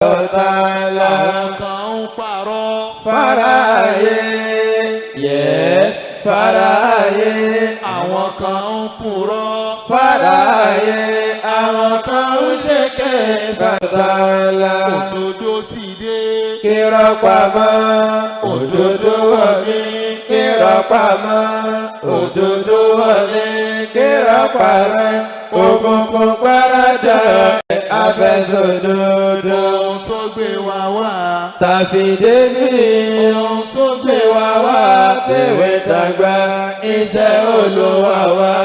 Ta'ala. Àwọn kan ń parọ́. Fáráyé, yes, fáráyé. Àwọn kan ń purọ́. Fáráyé, àwọn kan ń ṣèké bàtàlà. Òdodo ti dé. Kírọ́ pamọ́, òdodo wọlé. Kírọ́ pamọ́, òdodo wọlé. Kírọ́ parẹ́, òkùnkùn paradà. Afẹ́sọ̀dodo. Ohun tó gbé wa wá. Tàbí débí. Ohun tó Gbé wa wá tèwé tàgbà, iṣẹ́ Olúwa wa,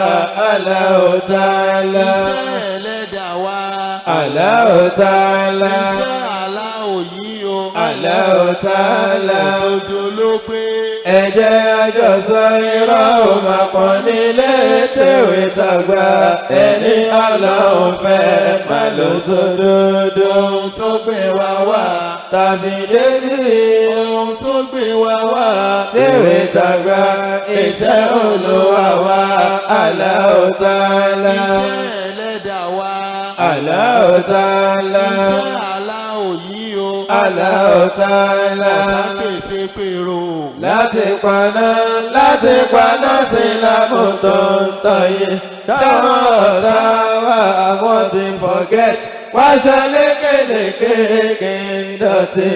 Allahu Ta'ala. Iṣẹ́ ẹlẹ́dàá wa. Allahu Ta'ala. Iṣẹ́ aláwọ̀ yìí o. Allahu Ta'ala. Òdodo ló pé. Ẹ jẹ́ àjọsọ irọ́ ò máa pọ̀ nílé tèwé tàgbà, ẹni Ọlọ́run fẹ́ máa lọ sódodo. Ohun tó gbé wa wá. Tàbí débí. Ohun tó gbé wa wá. Tèwé tàgbà, iṣẹ́ Olúwa wa, Allahu Ta'ala. Iṣẹ́ ẹlẹ́dàá wa. Allahu Ta'ala. Iṣẹ́ aláwọ̀ yìí o. Allahu Ta'ala. Ọ̀tá pété pèrò. Láti paná sí lámù tó ń tọ̀ yìí. Ṣáwọn ọ̀tá wa wọ́n ti forget. Wáṣọ lékelèké kí n dọ̀tí.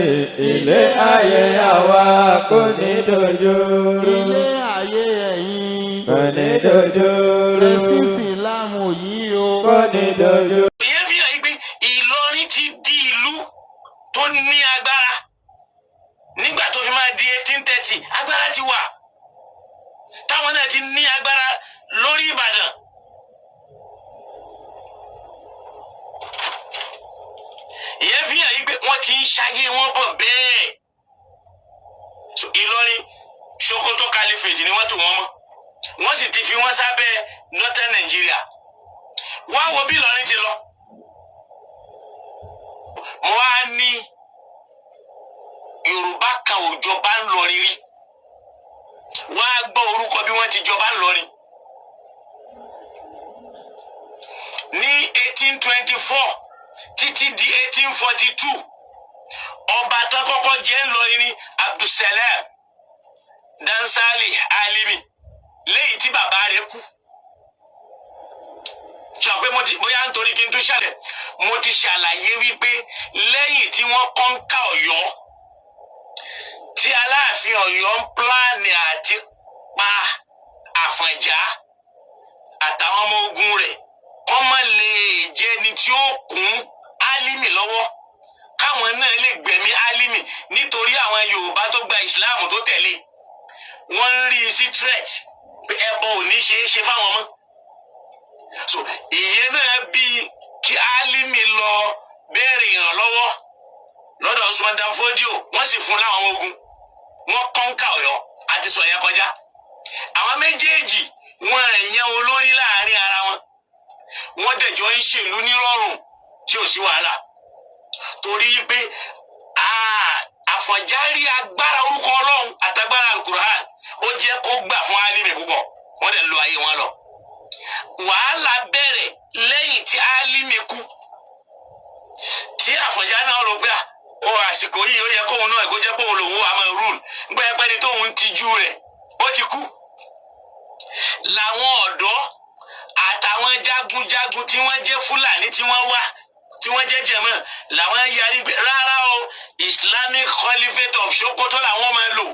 Ilé ayé àwa kò ní dojú rú. Ilé ayé ẹ̀yin. Kò ní dojú rú. Ẹ̀sìn Ìsìlámù yìí o. Kò ní dojú rú. Ìyẹn fi hàn yí pé Ìlọrin ti di ìlú tó ní agbára nígbà tó fi máa di 1830. Agbára ti wà táwọn náà ti ní agbára lórí Ìbàdàn. Ìyẹn fi hàn yí pé wọ́n ti ń ṣayé wọn bọ̀ bẹ́ẹ̀. So, Ìlọrin Sokoto Caliphate ni wọ́n tò wọ́n mọ́, wọ́n sì ti fi wọ́n sábẹ́ Northern Nigeria. Wá wo bí Ìlọrin ti lọ. Mo wá ní Yorùbá kan ò jọba ńlọrin rí. Wá gbọ́ orúkọ bí wọ́n ti jọba ńlọrin. Ní 1824 títí di 1842, ọba tán kọ́kọ́ jẹ́ ńlọrin ní Abdulsalam Dansali Alimi, lẹ́yìn tí bàbá rẹ̀ kú. Sọ pé mo ti bóyá nítorí kí n tún ṣàlẹ̀, mo ti ṣàlàyé wípé lẹ́yìn tí wọ́n kọ́ńkà Ọ̀yọ́, tí Aláàfin Ọ̀yọ́ ń pílánì àti pa Àfọ̀njá àtàwọn ọmọ ogun rẹ̀ kọ́ má lè jẹ́ ẹni tí ó kún Álímì lọ́wọ́, káwọn náà lè gbẹ̀mí Álímì nítorí àwọn Yorùbá tó gba ìsìláàmù tó tẹ̀lé wọ́n ń rí i sí threat pé ẹbọ ò ní ṣeé ṣe fáwọn mọ́. So ìyẹn náà bí kí Álímì lọ béèrè ìrànlọ́wọ́ lọ́dọ̀ Usman Dan Fodio, wọ́n sì fún láwọn ọmọ ogun, wọ́n kọ́ńkà Ọ̀yọ́ àti sọ yẹn kọjá. Àwọn méjèèjì wọn ẹ̀yàn olórí láàrin ara wọn, wọ́n dẹ̀jọ́ ń ṣèlú nírọ̀rùn tí ò sí wàhálà, torí pé Àfọ̀njá rí agbára orúkọ Ọlọ́run àtagbára Alukur'an, ó jẹ́ kó gbà fún Álímì púpọ̀, wọ́n dẹ̀ lo ayé wọn lọ. Wàhálà bẹ̀rẹ̀ lẹ́yìn tí Álímì kú, tí Àfọ̀njá náà rò pé ó àsìkò yìí ó yẹ kóun náà kó jẹ́ pé òun lòun wà máa rúùlù gbẹ́pẹ́ ni tóun tijú rẹ̀ ó ti kú. Làwọn ọ̀dọ́ àtàwọn jagunjagun tí wọ́n jẹ́ Fúlàní tí wọ́n wá tí wọ́n jẹ́ jẹ̀mọ́ làwọn yarí pé rárá o, Islamic Caliphate of Sokoto làwọn máa lò.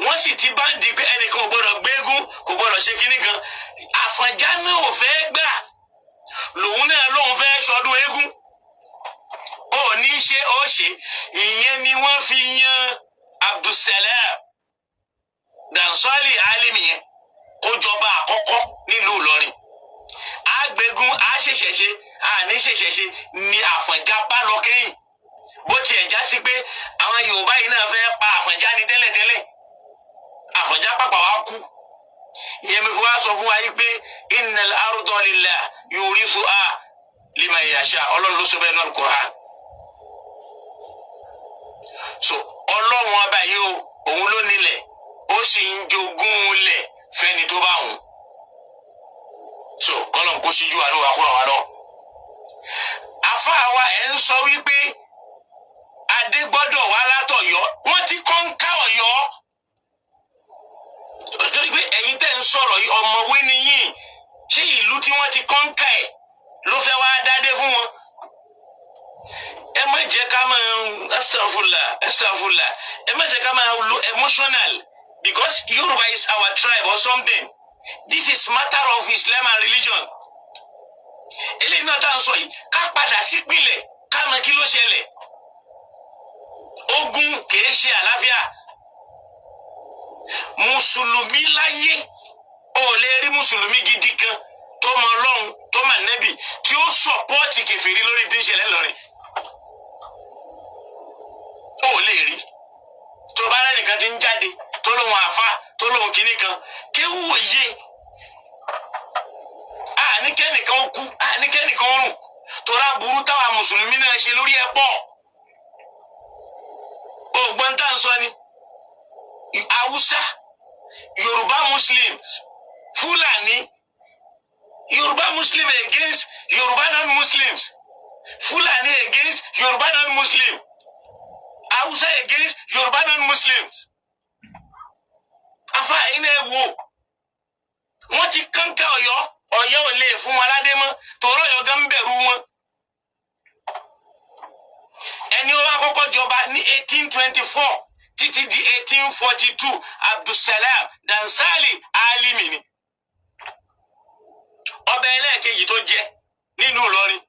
Wọ́n sì ti báńdì pé ẹnìkan ò gbọ́dọ̀ gbégún, kò gbọ́dọ̀ ṣe kinní kan. Àfọ̀njá náà ò fẹ́ gbà, lòun náà lòun fẹ́ sọdún eégún, ó ní ṣe ó ṣe. Ìyẹn ni wọ́n fi yan Abdulsalam Dansali Alimi yẹn kó jọba àkọ́kọ́ nílùú Ìlọrin. Àgbégún àṣẹṣẹṣe àníṣẹṣẹṣe ni Àfọ̀njá bá lọ kẹ́yìn, bó tiẹ̀ já sí pé àwọn Yorùbá yìí náà fẹ́ pa Àfọ̀njá ní tẹ́lẹ̀tẹ́lẹ̀. Àfọ̀njá pàpà wá kú. Ìyẹn mi fi wá sọ fún wa yìí pé innal arda lillah yurithuha liman yasha, Ọlọ́run ló sọ bẹ́ẹ̀ náà Al-Qur'an. So Ọlọ́run ọba yìí o, òun ló nílẹ̀, ó sì ń jogún lẹ̀ fẹ́ni tó bá wùn. So kọ́lọ̀ kó síjú àánú wa kúrò wá lọ. Àfáà wa, ẹ̀ ń sọ wípé adé gbọ́dọ̀ wá látọ̀yọ́. Wọ́n ti conquer Ọ̀yọ́, torí pé ẹ̀yin tẹ́ ń sọ̀rọ̀ yìí, ọ̀mọ̀wé ni yín. Ṣé ìlú tí wọ́n ti conquer ẹ̀ ló fẹ́ wá dádé fún wọn? Ẹ má jẹ́ ká máa, astagfirullah, astagfirullah, ẹ má jẹ́ ká máa lo emotional because Yorùbá is our tribe or something. This is matter of Islam and religion. Eléyìí náà tá à ń sọ yìí, ká padà sípìlẹ̀, ká mọ kí ló ṣẹlẹ̀. Ogun kìí ṣe àlàáfíà. Mùsùlùmí láyé, ó lè rí mùsùlùmí gidi kan tó mọ Ọlọ́run, tó mọ Nẹ́bì, tí ó support kèfèrí lórí tí ń ṣẹlẹ̀ lọ́rin. Ó lè rí. Tó bá rẹ́ nìkan tí ń jáde, tó lóun àfa, tó lóun kìíní kan, kéwù òye àníkẹ́nìkan kú, àníkẹ́nìkan rùn, torá burú táwa mùsùlùmí náà ṣe lórí ẹ̀ pọ̀. Ògbọ́n tá à ń sọ ni Haúsá, Yorùbá Muslims, Fúlàní, Yorùbá Muslim against Yorùbá non-Muslims, Fúlàní against Yorùbá non-Muslim, Haúsá against Yorùbá non-Muslims. Afa iná ẹ wò, wọ́n ti conquer Ọ̀yọ́. Ọ̀yọ́ ò lè fún wọn ládé mọ́, tòró Ọ̀yọ́ gan ń bẹ̀rù wọn. Ẹni ó wá kọ́kọ́ jọba ní 1824 títí di 1842, Abdulsalam Dansali Alimi ni. Ọba ẹlẹ́ẹ̀kejì tó jẹ nínú Ìlọrin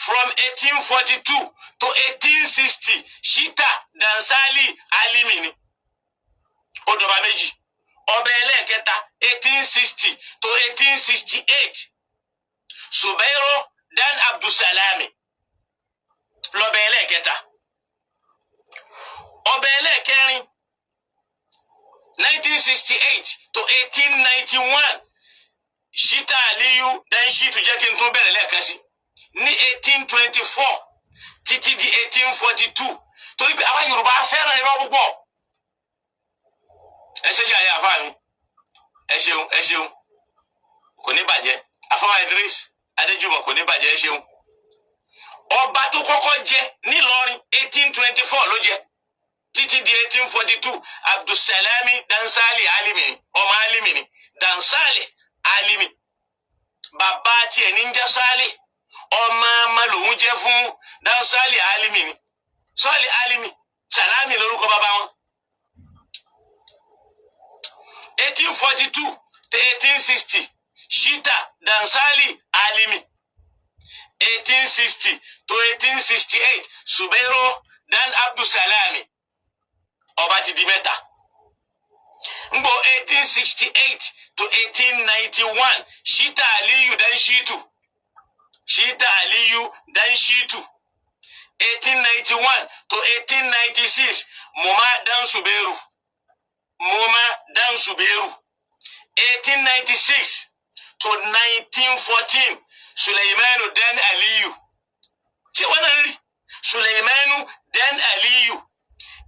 from 1842 to 1860, Shita Dansali Alimi ni. Ó dọba méjì. Ọba ẹlẹ́ẹ̀kẹta, 1860 to 1868, Subairo Dan Abdulsalami lọ́ba ẹlẹ́ẹ̀kẹta. Ọba ẹlẹ́ẹ̀kẹrin, 1968 to 1891, Shita Aliyu Dan Shitu. Jẹ́ kí n tún bẹ̀rẹ̀ lẹ́ẹ̀kan sí ní 1824 títí di 1842, torí pé àwa Yorùbá fẹ́ràn irọ́ púpọ̀. Ẹ ṣe jàre, àfa mi, ẹ ṣeun, ẹ ṣeun, kò ní bàjẹ́. Àfáà Idris Adéjùmọ̀, kò ní bàjẹ́, ẹ ṣeun. Ọba tó kọ́kọ́ jẹ nílọrin, 1824 ló jẹ títí di 1842, Abdulsalami Dansali Alimi ni. Ọmọ Alimi ni Dansali Alimi. Bàbá tiẹ̀ ní ń jẹ́ Sali, ọmọ ọmọ lòún jẹ́ fún Dansali Alimi ni. Sali Alimi Salami lórúkọ bàbá wọn. 1842 to 1860, Shita Dansali Alimi. 1860 to 1868, Subero Dan Abdulsalami. Ọba ti di mẹ́ta. Ngbọ 1868 to 1891, Shita Aliyu Dan Shitu, Shita Aliyu Dan Shitu. 1891 to 1896, Muma Dan Suberu, Muma Dan Suberu. 1896 to 1914, Suleimanu Dan Aliyu. Ṣé wọn náà rí Suleimanu Dan Aliyu?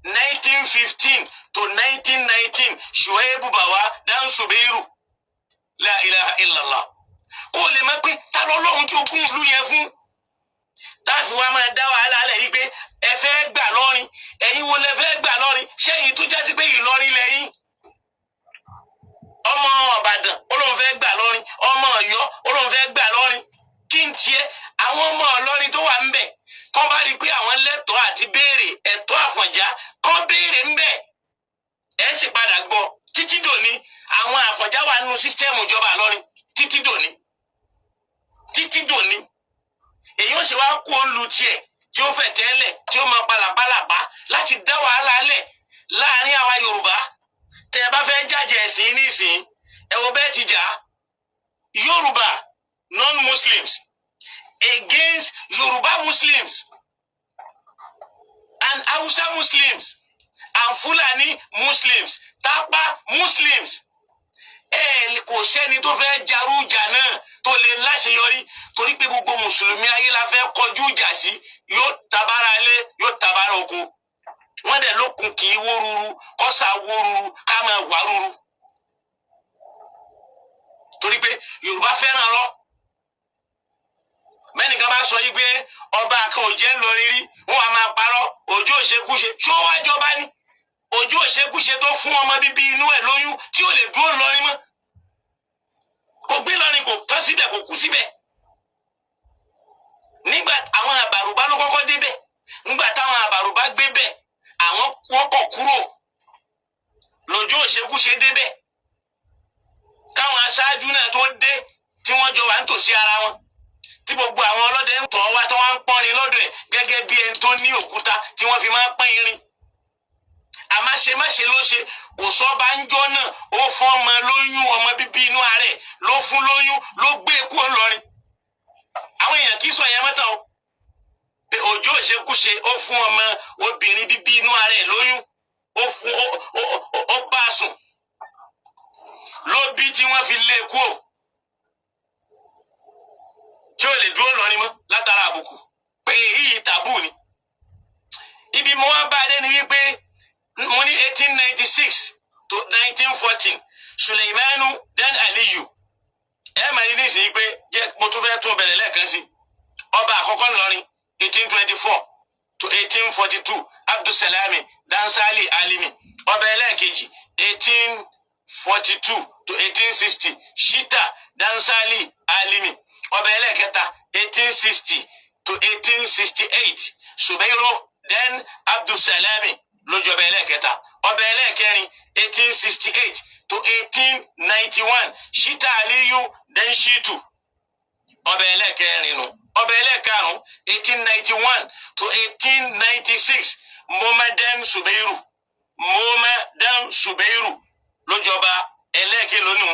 1915 to 1919, Shuaibu Bawa Dan Suberu. La ilaha illallah. Kó o lè mọ̀ pé ta lọ́lọ́run tí ogún ìlú yẹn fún, táàfin wa máa dá wàhálà alẹ́ yìí pé ẹ fẹ́ gbà lọ́rin. Ẹ̀yin wo lẹ fẹ́ gbà lọ́rin? Ṣẹ́yìn tó jásí pé Ìlọrin lẹ́yìn? Ọmọ Ìbàdàn ó lóun fẹ́ gbà lọ́rin, ọmọ Ọ̀yọ́ ó lóun fẹ́ gbà lọ́rin. Kí n tiẹ̀ àwọn ọmọ Ìlọrin tó wà ń bẹ̀ kọ́ bá rí i pé àwọn lẹ́tọ̀ọ́ àti béèrè ẹ̀tọ́ Àfọ̀njá, kọ́ béèrè ń bẹ̀, ẹ̀ sì padà gbọ́. Títí dòní, àwọn Àfọ̀njá wà nínú system ìjọba Ìlọrin títí dòní, títí dòní. Èyí ó sì wá kó lu tiẹ̀ tí ó fẹ̀ tẹ́lẹ̀, tí ó máa palàpalàpá láti dá wàhálà lẹ̀ láàrin àwa Yorùbá. Tẹ́ ẹ bá fẹ́ jàjẹ́ ẹ̀sìn nísìn, ẹ wo bẹ́ẹ̀ ti jà á. Yorùbá non-Muslims against Yorùbá Muslims and Hausa Muslims and Fulani Muslims, Tapa Muslims. Ẹ kò sẹ́ni tó fẹ́ jarú ìjà náà tó lè láṣeyọrí, torí pé gbogbo mùsùlùmí ayé la fẹ́ kọjú ìjà sí. Yóò tabara ilé, yóò tabara oko. Wọ́n dẹ̀ lókun kì í wó ruru, kọ́sà wó ruru, ká máa wà ruru, torí pé Yorùbá fẹ́ràn lọ. Mẹ́nìkan bá sọ yí pé ọba kan ò jẹ́ ńlọrin rí, wọ́n wá máa parọ́. Òjó òṣekúṣe ṣó wá jọba ní Òjó òṣekúṣe tó fún ọmọ bíbí inú ẹ̀ lóyún tí ò lè dúró ńlọrin mọ́, kò gbé lọrin, kò tán síbẹ̀, kò kú síbẹ̀. Nígbà àwọn àbàrùbá ló kọ́kọ́ débẹ̀, nígbà táwọn àbàrùbá gbé bẹ̀, àwọn wọ́n kọ̀ kúrò, lójú òṣekúṣe débẹ̀. Káwọn aṣáájú náà tó dé, tí wọ́n jọ wà nítòsí ara wọn, tí gbogbo àwọn ọlọ́dẹ ń tọ̀ wá, tó wá ń pọ́nrin lọ́dọ̀ ẹ̀ gẹ́gẹ́ bí ẹni tó ní òkúta tí wọ́n fi máa ń pọ́n irin. Àmáṣemáṣe ló ṣe, kò sọ́ba ń jọ́ náà. Ó fún ọmọ lóyún, ọmọ bíbí inú ààrẹ ló fún lóyún, ló gbé e kúrò ńlọrin. Àwọn èèyàn kì í sọ yẹn mọ́tàn o, pé Òjó òṣekúṣe ó fún ọmọ obìnrin bíbí inú ààrẹ lóyún, ó fún ó bá a sùn, ló bí tí wọ́n fi lé e kúrò, tí ó lè dúró lọ́rin mọ́ látara àbùkù pé èyí tàbú ni. Ibi mo wá bá a dé ni wípé mo ní 1896 to 1914, Suleimanu dan Aliyu. Ẹ máa ní nísìnyí pé jẹ́ mo tún fẹ́ tún bẹ̀rẹ̀ lẹ́ẹ̀kan sí. Ọba àkọ́kọ́ ńlọrin, 1824 to 1842, Abdulsalami Dansali Alimi. Ọba ẹlẹ́ẹ̀kejì, 1842 to 1860, Shita Dansali Alimi. Ọba ẹlẹ́ẹ̀kẹta, 1860 to 1868, Subairu dan Abdulsalami lójọba ẹlẹ́ẹ̀kẹta. Ọba ẹlẹ́ẹ̀kẹrin, 1868 to 1891, Shita Aliyu dan Shitu, ọba ẹlẹ́ẹ̀kẹrin nu. Ọba ẹlẹ́ẹ̀karùn, 1891 to 1896, Momadan Subairu. Momadan Subairu lójọba ẹlẹ́ẹ̀kẹlónú,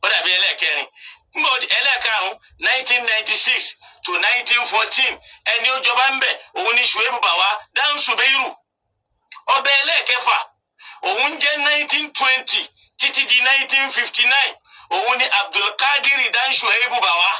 ó dàbí ẹlẹ́ẹ̀kẹrin. Nbọ ẹlẹ́ẹ̀karùn, 1996 to 1914, ẹni ó jọba ń bẹ̀, òun ní Shuaibu Bawa dan Subairu. Ọba ẹlẹ́ẹ̀kẹfà, òun jẹ́ 1920 títí di 1959, òun ní Abdulkadir dan Shuaibu Bawa.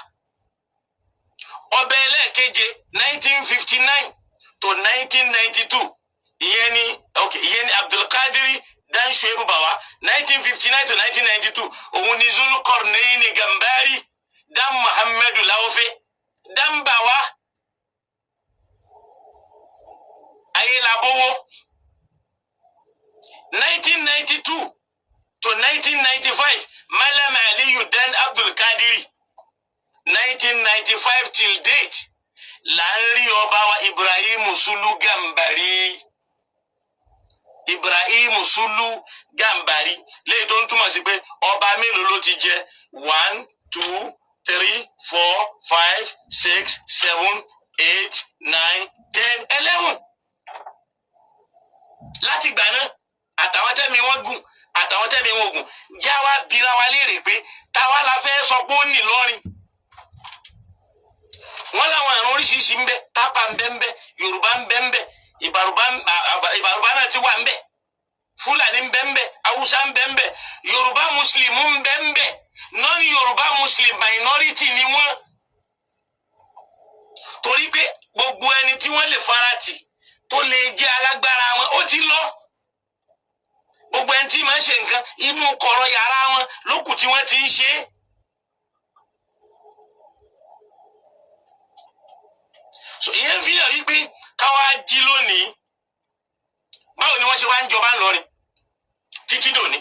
Ọba ẹlẹ́ẹ̀keje, 1959 to 1992, ìyẹn ni, ok, ìyẹn ni Abdulkadir dan Shuaibu Bawa. 1959 to 1992, òun ni Zulkarnaini Gambari dan Muhammadu Lawfe dan Bawa Ayélabowo. 1992 to 1995, Malam Aliyu dan Abdulkadiri. 1995 till date là ń rí ọba wa Ibrahim Sulu Gambari. Ibrahim Sulu Gambari, léyìí tó ń túmọ̀ sí pé ọba mélòó ló ti jẹ? One, two, three, four, five, six, seven, eight, nine, 10, 11. Láti gbà náà, àtàwọn tẹ́mi wọ́n gùn, àtàwọn tẹ́mi wọ́n gùn, já wa bira wa léèrè pé táwa la fẹ́ sọ pé ó ní lọ́rin. Wọ́n láwọn àrùn oríṣiríṣi ń bẹ, Tápà ń bẹ ń bẹ, Yorùbá ń bẹ ń bẹ, Ìbàrùbá Ìbàrùbá náà ti wà ń bẹ, Fúlàní ń bẹ ń bẹ, Haúsá ń bẹ ń bẹ, Yorùbá Muslim ń bẹ ń bẹ, non Yorùbá Muslim minority ni wọ́n, torí pé gbogbo ẹni tí wọ́n lè farati tó lè jẹ́ alágbára wọn ó ti lọ. Gbogbo ẹni tí máa ń ṣe nǹkan inú kọ̀rọ̀ yàrá wọn lókù tí wọ́n ti ń ṣe é. So ìyẹn fi hàn wípé káwá jí lónìí, báwo ni wọ́n ṣe wá ń jọba ńlọrin títí dòní,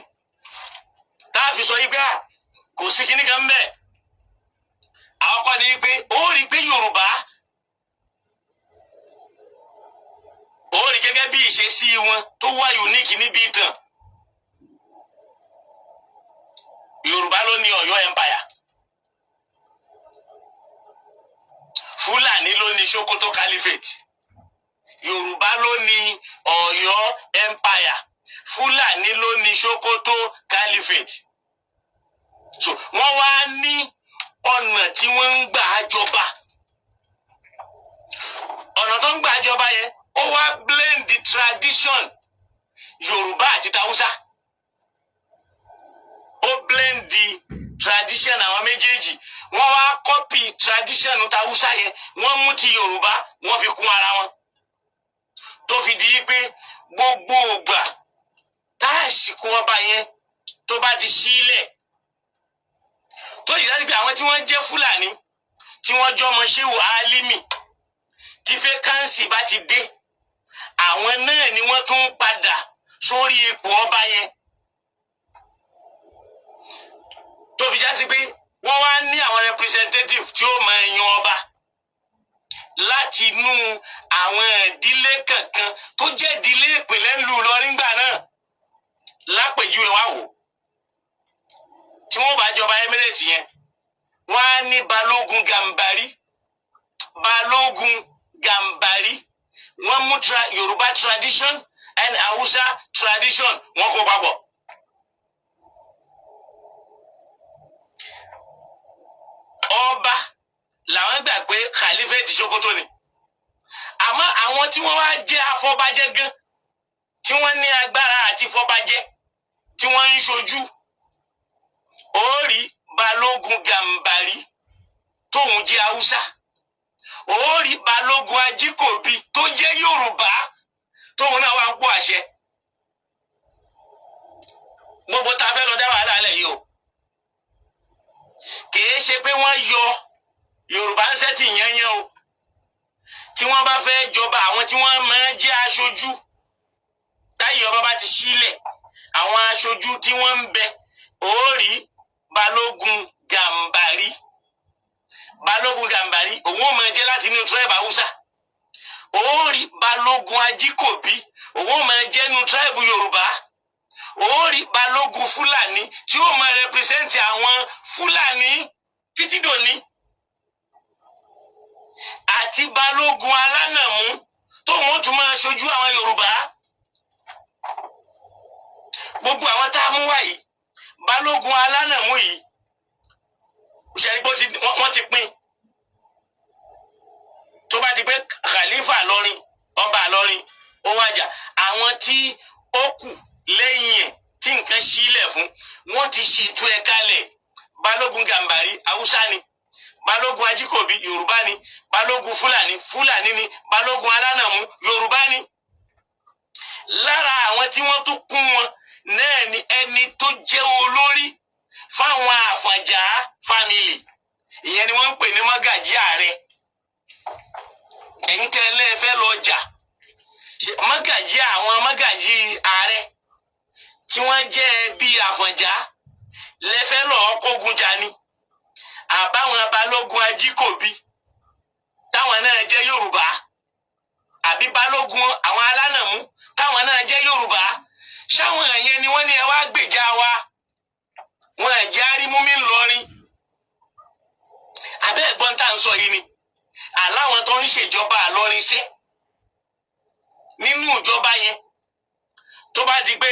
tá a fi sọ yí pé à kò sí kíní kan bẹ́ẹ̀. Àwọn kan ní pé ó rí i pé Yorùbá, ó rí gẹ́gẹ́ bí ìṣesí wọn tó wá unique níbi ìtàn. Yorùbá ló ní Ọ̀yọ́ empire, Fúlàní ló ní Sokoto Caliphate. Yorùbá ló ní Ọ̀yọ́ empire, Fúlàní ló ní Sokoto Caliphate. So wọ́n wá ní ọ̀nà tí wọ́n ń gbà jọba. Ọ̀nà tó ń gbà jọba yẹn, ó wá blend the tradition Yorùbá àti tàwùsá. Ó blend the tradition àwọn méjèèjì. Wọ́n wá copy tradition tàwùsá yẹn, wọ́n mú ti Yorùbá, wọ́n fi kún ara wọn, tó fi di pé gbogbo ògbà táàsìkò ọba yẹn tó bá ti sílẹ̀, tó yìí dájú pé àwọn tí wọ́n jẹ́ Fúlàní tí wọ́n jọmọ Ṣéwù Álímì, tí vacancy bá ti dé, àwọn náà ni wọ́n tún ń padà sórí ipò ọba yẹn, tó fi já sí pé wọ́n wá ní àwọn representative tí ó máa yan ọba láti inú àwọn ìdílé kankan tó jẹ́ ìdílé ìpìlẹ̀ ńlú Ìlọrin gbà náà. Lápèjúwe wá wò, tí wọ́n bá jọba Emirate yẹn, wọ́n á ní Balógun Gàmbàrí. Balógun Gàmbàrí, wọ́n mú Yorùbá tradition and Hausa tradition, wọ́n kó papọ̀. Ọba làwọn gbà pé Khalifate Sokoto ni, àmọ́ àwọn tí wọ́n wá jẹ́ afọbajẹ gan, tí wọ́n ní agbára àti fọbajẹ, tí wọ́n ń ṣojú, ó rí Balógun Gàmbàrí tóun jẹ́ Haúsá, ó rí Balógun Ajíkòbí tó jẹ́ Yorùbá tóun náà wá ń pò àṣẹ. Gbogbo ta fẹ́ lọ dá wàhálà lẹ̀ yìí o, kìí ṣe pé wọ́n yọ Yorùbá ń sẹ́tì yányán o. Tí wọ́n bá fẹ́ jọba, àwọn tí wọ́n máa ń jẹ́ aṣojú, táyì ọba bá ti sílẹ̀, àwọn aṣojú tí wọ́n ń bẹ, ó rí Balógun Gàmbàrí. Balógun Gàmbàrí òun ò máa jẹ́ láti inú tribe Haúsá. Ó rí Balógun Ajíkòbí, òun ò máa jẹ́ inú tribe Yorùbá. Ó rí Balógun Fúlàní tí ó máa rẹpírẹsẹ̀ntì àwọn Fúlàní títí dòní, àti Balógun Alánàmú tóun ó tún máa ṣojú àwọn Yorùbá. Gbogbo àwọn tá a mú wá yìí, Balógun Alánàmú yìí, ṣẹ́ni wọ́n ti pín. Tó bá ti pé Khalifa lọ́rin, ọba lọ́rin, ó wájà, àwọn tí ó kù lẹ́yìn ẹ̀ tí nǹkan sílẹ̀ fún, wọ́n ti ṣètò ẹ̀ kalẹ̀. Balógun Gàmbàrí Haúsá ni, Balógun Ajíkòbí Yorùbá ni, Balógun Fúlàní Fúlàní ni, Balógun Alánàmú Yorùbá ni. Lára àwọn tí wọ́n tún kún wọn náà ni ẹni tó jẹ́ olórí fáwọn Àfọ̀njá fámìlì, ìyẹn ni wọ́n ń pè ní mọ́gàjí ààrẹ. Ẹ̀yin tẹ́ ẹ fẹ́ lọ jà, mọ́gàjí, àwọn mọ́gàjí ààrẹ tí wọ́n jẹ́ bí Àfọ̀njá lẹ́fẹ́ lọ́ọ́ kógun jà ni, àbáwọn Balógun Ajíkòbí táwọn náà jẹ́ Yorùbá, àbí Balógun àwọn Alánàmú táwọn náà jẹ́ Yorùbá, ṣáwọn ẹ̀yẹn ni wọ́n ní ẹ wá gbèjà wa, wọn ẹ̀jẹ̀ arímúmí ńlọrin. Abẹ́ ẹ̀gbọ́n tá à ń sọ yìí ni aláwọn tó ń ṣèjọba àlọrin ṣẹ́ nínú ìjọba yẹn, tó bá di pé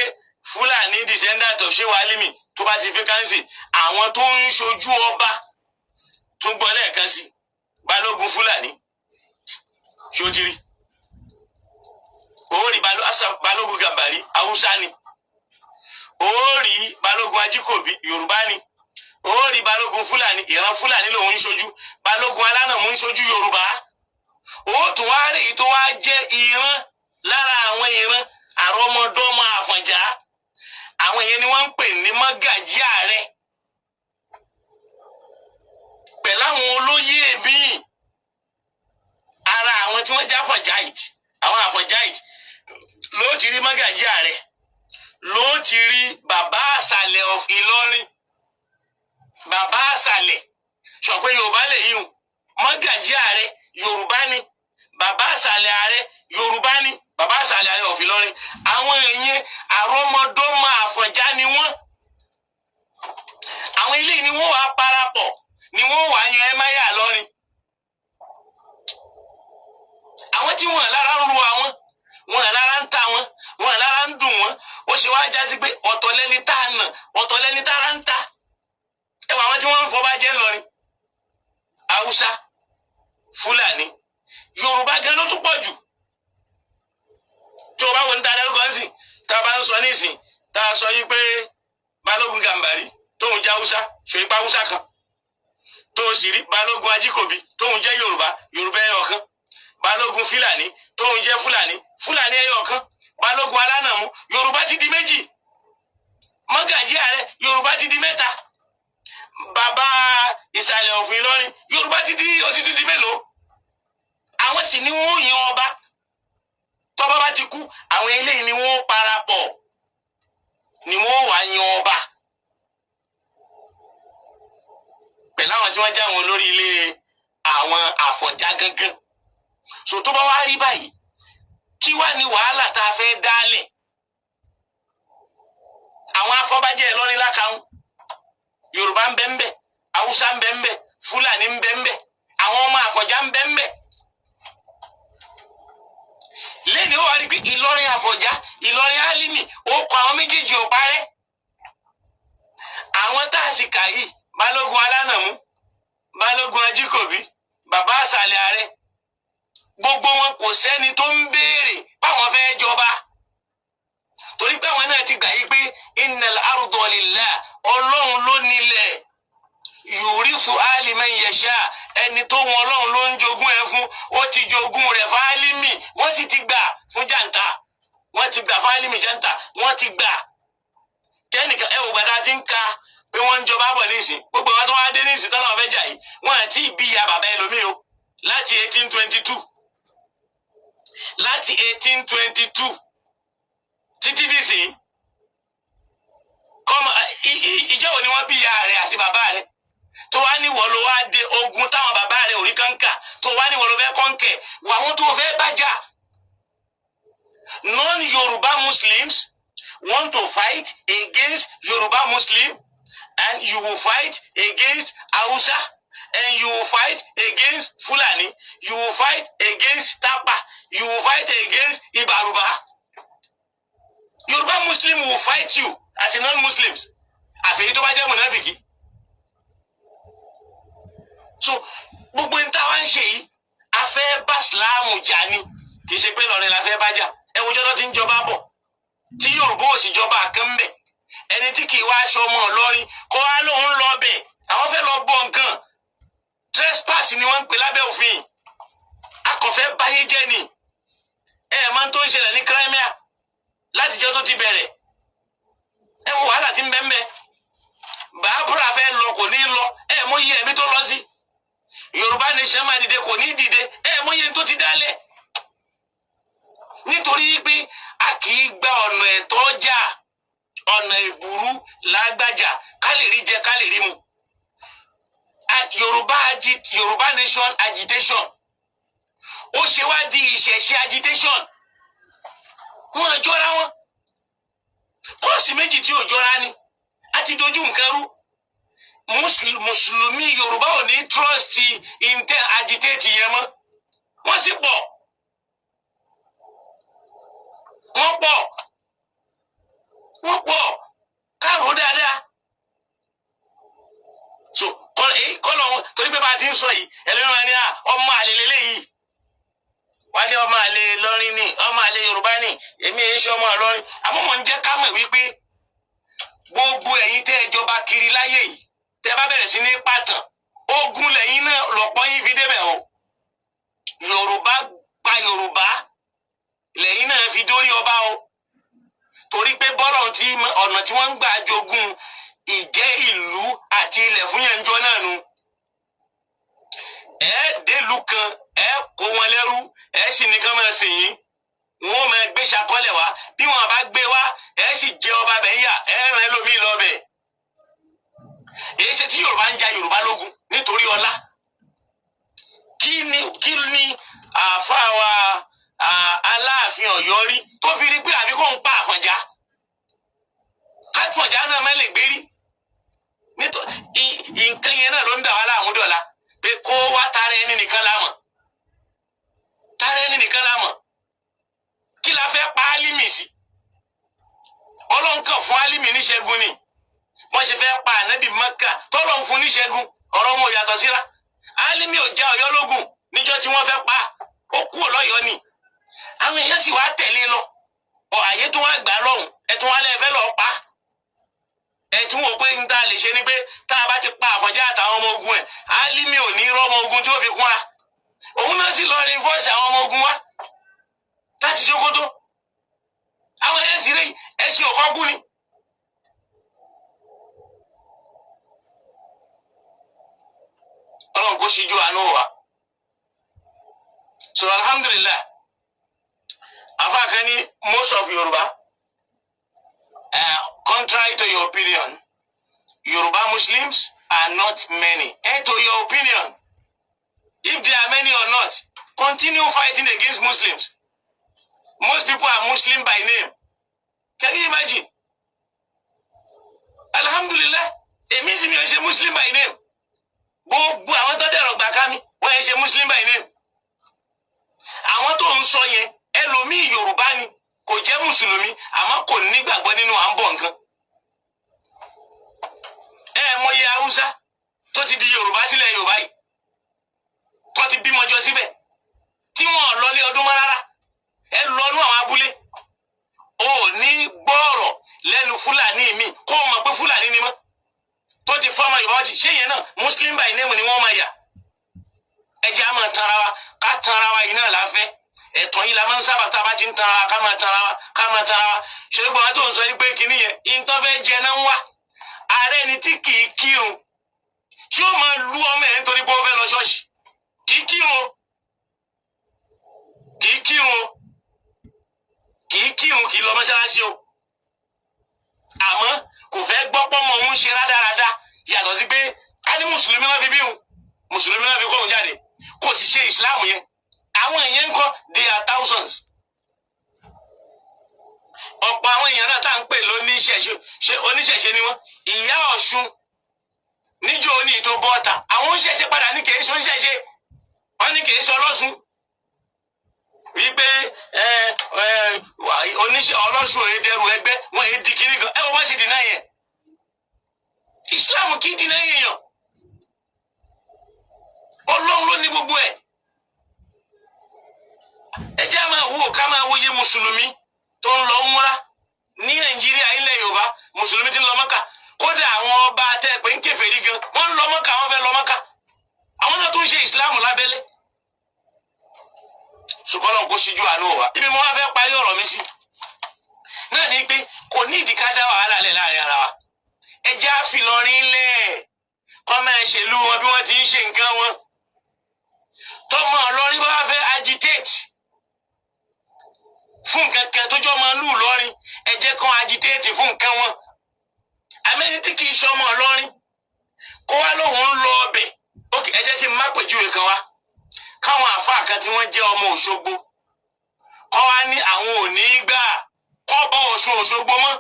Fúlàní descendant of Ṣéwù Álímì tó bá ti vacancy, àwọn tó ń ṣojú ọba tún gbọ́ lẹ́ẹ̀kan sí Balógun Fúlàní, ṣó ti rí? Ó rí Balógun Gàmbàrí Haúsá ni, ó rí Balógun Ajíkòbí Yorùbá ni, ó rí Balógun Fúlàní, ìran Fúlàní lòun ń ṣojú, Balógun Alánàmú ń ṣojú Yorùbá. Ó tún wá rí èyí tó wá jẹ́ ìran lára àwọn ìran àrọ́mọdọ́mọ Àfọ̀njá, àwọn yẹn ni wọ́n ń pè ní mọ́gàjí ààrẹ pẹ̀lú àwọn olóyè míì. Ara àwọn tí wọ́n jẹ́ Àfọ̀njáìtì, àwọn Àfọ̀njáìtì ló ti rí mọ́gàjí ààrẹ, ló ti rí bàbá àṣàlẹ̀ of Ìlọrin. Bàbá àṣàlẹ̀, sọ pé Yorùbá lè yíhun, mọ́gàjí ààrẹ Yorùbá ni, bàbá àṣàlẹ̀ ààrẹ Yorùbá ni, bàbá àṣàlẹ̀ ààrẹ of Ìlọrin. Àwọn èèyàn àrọ́mọdọ́mọ Àfọ̀njá ni wọ́n. Àwọn ilé ni wọ́n wàá parapọ̀, ni wọ́n wàá yan ẹ̀máyà lọ́rin. Àwọn tí wọ́n lára ń ru àwọn, wọ́n lára ń ta wọn, wọ́n lára ń dùn wọn. Ó ṣe wáá jásí pé ọ̀tọ̀ lẹni tá a nà, ọ̀tọ̀ lẹni tá a ń ta. Ẹ wọ àwọn tí wọ́n ń fọba jẹ́ ńlọrin, Haúsá, Fúlàní, Yorùbá gan ló tún pọ̀ jù. Tí o bá wo ní ta dárúkọ ń sìn, tá a bá ń sọ nísìn, tá a sọ yìí pé Balógun Gàmbàrí tóun jẹ́ Haúsá, ṣòyípa Haúsá kan, tó o sì rí Balógun Ajíkòbí tóun jẹ́ Yorùbá, Yorùbá ẹyọ kan, Balógun Fúlàní tóun jẹ́ Fúlàní, Fúlàní ẹyọ kan, Balógun Alánàmú, Yorùbá ti di méjì, mọ́gàjí ààrẹ Yorùbá ti di mẹ́ta, Bàbá ìsàlẹ̀ òfin Ìlọrin, Yorùbá ti di, ó ti di mélòó? Àwọn sì ni wọ́n yan ọba. Tọ́ba bá ti kú, àwọn eléyìí ni wọ́n parapọ̀ ni wọ́n wá yan ọba pẹ̀lú àwọn tí wọ́n jẹ́ àwọn olórí ilé àwọn Àfọ̀njá gangan. So tó bá wá rí báyìí, kí wá ní wàhálà tá a fẹ́ dálẹ̀? Àwọn afọbajẹ Ìlọrin lákàún, Yorùbá ń bẹ ń bẹ, Haúsá ń bẹ ń bẹ, Fúlàní ń bẹ ń bẹ, àwọn ọmọ Àfọ̀njá ń bẹ ń bẹ. Lẹ́ni ó wá rí pé Ìlọrin Àfọ̀njá, Ìlọrin Álímì, ó kọ àwọn méjèèjì ò parẹ́. Àwọn tá a sì kà yìí, Balógun Alánàmú, Balógun Ajíkòbí, bàbá àṣàlẹ̀ ààrẹ, gbogbo wọn kò sẹ́ni tó ń béèrè báwọn fẹ́ jọba, torí pé àwọn náà ti gbà yí pé innal arda lillah, Ọlọ́run ló nílẹ̀, yurisu aliman yasha, ẹni tó wọn Ọlọ́run ló ń jogún ẹ fún, ó ti jogún rẹ̀ fálímì, wọ́n sì ti gbà fún jàǹtà, wọ́n ti gbà fálímì jàǹtà, wọ́n ti gbà kẹ́nìkan. Ẹ wò gbàdá ti ń ka pé wọ́n ń jọba bọ̀ nísìn, gbogbo àwọn tó wá dé nísìn tọ́lá wọn fẹ́ jà yìí, wọ́n àti ìbí ya bàbá ẹlòmíì o láti 1822, láti 1822 títí dìsìn kọ́mọ. Ìjọ́ wo ni wọ́n bí ìyá rẹ̀ àti bàbá rẹ̀ tó wá ní wọ́n ló wá dé ogun táwọn bàbá rẹ̀ ò rí kánká, tó wá ní wọ́n ló fẹ́ kọ́ńkẹ̀ wà wọ́n tó fẹ́ bájà? Non-Yoruba Muslims want to fight against Yoruba Muslim, and you will fight against Hausa, and you will fight against Fulani, you will fight against Tapa, you will fight against Ibaruba. Yoruba Muslim will fight you as a non-Muslims, àfẹ́yí tó bá jẹ́ mùnáfìkì. So gbogbo ní táwa ń ṣe yìí, a fẹ́ bá Ìsìláàmù jà ni, kì í ṣe pé lọ́rin la fẹ́ bá jà. Ẹ wo jọ́dọ̀ tí ń jọba bọ̀ tí Yorùbá ò sì jọba kan bẹ̀, ẹni tí kì í wá aṣọ ọmọ Ìlọrin kó wá lóun lọ bẹ̀, àwọn fẹ́ lọ bọ nǹkan. Trespass ni wọ́n ń pè lábẹ́ òfin. Akọ̀fẹ́ báyé jẹ́ ni. Ẹ máa ń tó ń ṣẹlẹ̀ ní Crimea látijọ́ tó ti bẹ̀rẹ̀. Ẹ wo wàhálà tí ń bẹ ń bẹ. Bàbúrà fẹ́ lọ, kò ní lọ. Ẹ mọ iye ẹ̀mí tó lọ sí. Yorùbá nation máa dìde, kò ní dìde. Ẹ mọ iye tó ti dálẹ̀, nítorí pé a kì í gba ọ̀nà ẹ̀tọ́ jà, ọ̀nà ìbúrú lágbájà ká lè rí jẹ, ká lè rí mu. Yorùbá nation agitation, ó ṣe wá di ìṣẹ̀ṣe agitation? Wọn jọra wọn, kóòsì méjì tí ò jọra ni. A ti dojú nǹkan rú. Mùsùlùmí Yorùbá ò ní trust intẹ́ agitate yẹn mọ́. Wọ́n sì pọ̀, wọ́n pọ̀, wọ́n pọ̀ káàró dáadáa. So kọ́lọ̀ wọn, torí pé bá a ti ń sọ yìí, ẹlẹ́rìí ní à ọmọ àlè lélẹ́yìí, wọ́n ní ọmọ àlè Ìlọrin ni, ọmọ àlè Yorùbá ni. Èmi èyí ṣe ọmọ Ìlọrin, àmọ́ mò ń jẹ́ ká mọ̀ wípé gbogbo ẹ̀yin tẹ́ ẹ jọba kiri láyé yìí, tẹ́ ẹ bá bẹ̀rẹ̀ sí ní pàtàn ogun lẹ́yìn náà lọ́pọ̀ yín fi débẹ̀ o. Yorùbá pa Yorùbá lẹ́yìn náà fi dórí ọba o, torí pé bọ́lọ̀ tí ọ̀nà tí wọ́n ń gbà jogún ìjẹ́ ìlú àti ilẹ̀ fún yẹn ń jọ náà nu. Ẹ délùú kan, ẹ kó wọn lẹ́rú, ẹ sì ní kán máa sìn yín, wọn máa gbé ṣakọ́lẹ̀ wá. Bí wọn bá gbé wá, ẹ sì jẹ ọba bẹ̀ ń yà, ẹ rìn lómi lọ bẹ̀. Èyí ṣe tí Yorùbá ń ja Yorùbá lógun nítorí ọlá. Kí ni àáfàá wa Aláàfin Ọ̀yọ́ rí tó fi rí pé àbí kò ń pa Àfọ̀njá, káfọ̀njá náà má lè gbérí? Nítorí nǹkan yẹn náà ló ń dà wá láàmú dọ̀la, pé kó wá tara ẹni nìkan lámọ̀, tara ẹni nìkan lámọ̀. Kí la fẹ́ pa Álímì sí? Ọlọ́run kàn fún Álímì níṣẹ́gun ni. Wọ́n ṣe fẹ́ pa Ànábì Mẹ́kà tọ́lọ́run fún níṣẹ́gun, ọ̀rọ̀ wọn ò yàtọ̀ síra. Álímì ò já Ọ̀yọ́ lógun níjọ́ tí wọ́n fẹ́ pa, ó kú ọlọ́yọ́ ni. Àwọn èèyàn sì wá tẹ̀lé lọ, ọ àyè tó wá gbà lọ́hùn, ẹ tún wá lẹ́ẹ̀fẹ́ lọ́ọ́ pa. Ẹ tún wò pé n ta lè ṣe ni pé tá a bá ti pa Àfọ̀njá àtàwọn ọmọ ogun ẹ̀, Álímì ò ní rọ́mọ ogun tí ó fi kúnra. Òun náà sì lọ reinforce àwọn ọmọ ogun wa láti Sókótó. Àwọn ẹ̀yẹ sì rèé, ẹ̀sìn òkọ́ kú ni. Ọlọ́run kó ṣíjú àánú wa. So alhamdulillah, afa kan ní most of Yorùbá, contrary to your opinion, Yoruba Muslims are not many. And to your opinion, if they are many or not, continue fighting against Muslims. Most people are Muslim by name. Can you imagine? Alhamdulillah, èmi sì mi ò ṣe Muslim by name. Gbogbo àwọn tó dẹ̀rọ̀ gbà ká mi, wọ́n yẹn ṣe Muslim by name. Àwọn tó ń sọ yẹn, ẹlòmíì Yorùbá ni, kò jẹ́ Mùsùlùmí, àmọ́ kò nígbàgbọ́ nínú à ń bọ̀ nǹkan. Ẹ mọyì Haúsá tó ti di Yorùbá sílẹ̀ Yorùbá yìí, tó ti bímọ jọ síbẹ̀, tí wọ́n lọlé ọdún mọ́ rárá. Ẹ lọ́nú àwọn abúlé, o ò ní gbọ́ọ̀rọ̀ lẹ́nu Fúlàní mi kó o mọ̀ pé Fúlàní ni mọ́ tó ti fọ́mọ Yorùbá ti ṣé yẹn náà, Muslim by name ni wọ́n máa yà. Ẹ jẹ́ á máa tanra wa, ká tanra wa yìí náà láfẹ́ ẹ̀tọ́ yìí la máa ń sábà tá a bá ti ń tanra wa, ká máa tanra wa, ká máa tanra wa. Ṣé gbogbo àwọn tó ń sọ yìí pé kínní yẹn ìtọ́ fẹ́ jẹ náà ń wá, ààrẹ ni tí kì í kírun, tí ó máa lu ọmọ ẹ̀ nítorí pé ó fẹ́ lọ ṣọ́ọ̀ṣì. Kì í kírun, kì í kírun, kì í kírun, kì í lọ mọ́ṣáláṣí o, àmọ́ kò fẹ́ gbọ́ pọ́nmọ́ òun ṣe rádaràda. Yàtọ̀ sí pé ká ní mùsùlùmí náà fi bí òun, mùsùlùmí náà fi kó òun jáde, kò sì ṣe ìsìláàmù yẹn. Àwọn èèyàn ń kọ́, they are thousands. Ọ̀pọ̀ àwọn èèyàn náà tá à ń pè lóníṣẹ̀ṣe, ṣe oníṣẹ̀ṣe ni wọ́n. Ìyá Ọ̀ṣun níjó ní ìtò bọ́ọ̀tà, àwọn oníṣẹ̀ṣe padà ní kìí ṣe oníṣẹ̀ṣe, wọ́n ní kìí ṣe ọlọ́ṣun, wípé ẹ ẹ oníṣẹ́ ọlọ́ṣun òye dẹrù ẹgbẹ́ wọn èyí di kíní kan. Ẹ wọ́n bá ṣe dìnnà yẹn, Islam kì í dìnnà yẹn. Ọlọ́run ló ní gbogbo ẹ̀. Ẹ jẹ́ máa wò, ká máa wòye mùsùlùmí tó ń lọ múra ní Nàìjíríà, ilẹ̀ Yorùbá, mùsùlùmí ti ń lọ Mọ́kà. Kódà àwọn ọba tẹ́ pé ń kèfèrí gan, wọ́n ń lọ Mọ́kà, wọ́n fẹ́ lọ Mọ́kà. Àwọn náà tún ṣe Ìsìláàmù lábẹ́lé. Ṣùgbọ́n Ọlọ́run kó ṣíjú àánú wa. Ibi mo wá fẹ́ parí ọ̀rọ̀ mi sí náà ni pé kò ní ìdí ká dá wàhálà lẹ̀ láàrin ara wa. Ẹ jẹ́ á fi Ìlọrin lẹ̀, kọ́ máa ṣèlú wọn bí wọ́n ti ń ṣe nǹkan wọn. Tọmọ Ìlọrin bá fẹ́ agitate fún nǹkan kan tó jọ máa lù Ìlọrin, ẹ jẹ́ kán agitate fún nǹkan wọn. Àmẹ́ni tí kì í ṣe ọmọ Ìlọrin kó wá lóun ń lọ ọbẹ̀. Ok, ẹ jẹ́ kí n má pèjúwe kan wá. Káwọn àáfàá kan tí wọ́n jẹ́ ọmọ Òṣogbo kọ́ wá ní àwọn ò ní gbà kọ́ bọ́ Ọ̀ṣun Òṣogbo mọ́.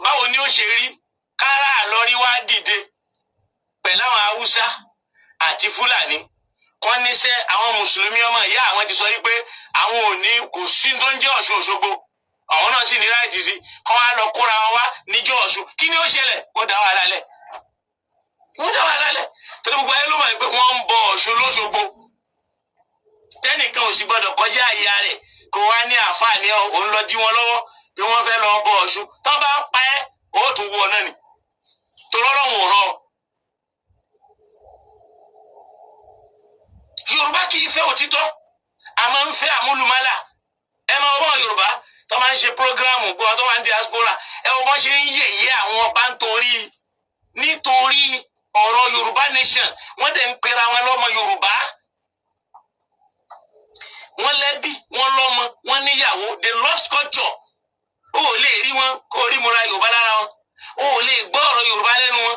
Báwo ni ó ṣe rí kárà Ìlọrin wá dìde pẹ̀lú àwọn Haúsá àti Fúlàní kọ́ níṣẹ́ àwọn mùsùlùmí ọmọ ìyá àwọn ti sọ wípé àwọn ò ní, kò sí tó ń jẹ́ Ọ̀ṣun Òṣogbo, àwọn náà sì ní right sí kọ́ wá lọ kóra wọn wá níjọ́ Ọ̀ṣun? Kí ni ó ṣẹlẹ̀? Ó dá wàhálà lẹ̀, wọ́n dá wàhálà lẹ̀, torí gbogbo ayé ló mọ̀ pé wọ́n ń bọ Ọ̀ṣun lóṣogbo. Tẹ́nìkan ò sì gbọ́dọ̀ kọjá àyà rẹ̀ kó wá ní àǹfààní òun lọ dí wọn lọ́wọ́ bí wọ́n fẹ́ lọ bọ Ọ̀ṣun. Tó bá pa ẹ́, ó tún wú ọ náà ni, torí Ọlọ́run ò rọ. Yorùbá kì í fẹ́ òtítọ́, a máa ń fẹ́ àmúlùmálà. Ẹ máa wọ́n Yorùbá tó máa ń ṣe program gbọ́ tó máa ń diaspora, ẹ wọ́n bọ́n ṣe ń yẹ̀yẹ́ àwọn ọba nítorí ọ̀rọ̀ Yorùbá nation. Wọ́n dẹ̀ ń pera wọn lọ́mọ Yorùbá, wọ́n lẹ́bí, wọ́n lọ́mọ, wọ́n níyàwó. The lost culture. O ò lè rí wọn kó rí múra Yorùbá lára wọn, o ò lè gbọ́ ọ̀rọ̀ Yorùbá lẹ́nu wọn.